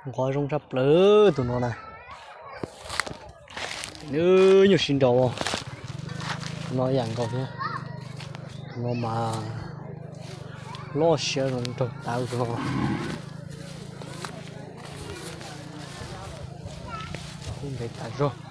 Nqov zoo tshaj plaws tus no na. Nws nyuaj siv nraus. Tus no yam nkaus thiab. Tus no mas loj siab zoo nraug tawv tus no. Ntev tas zog.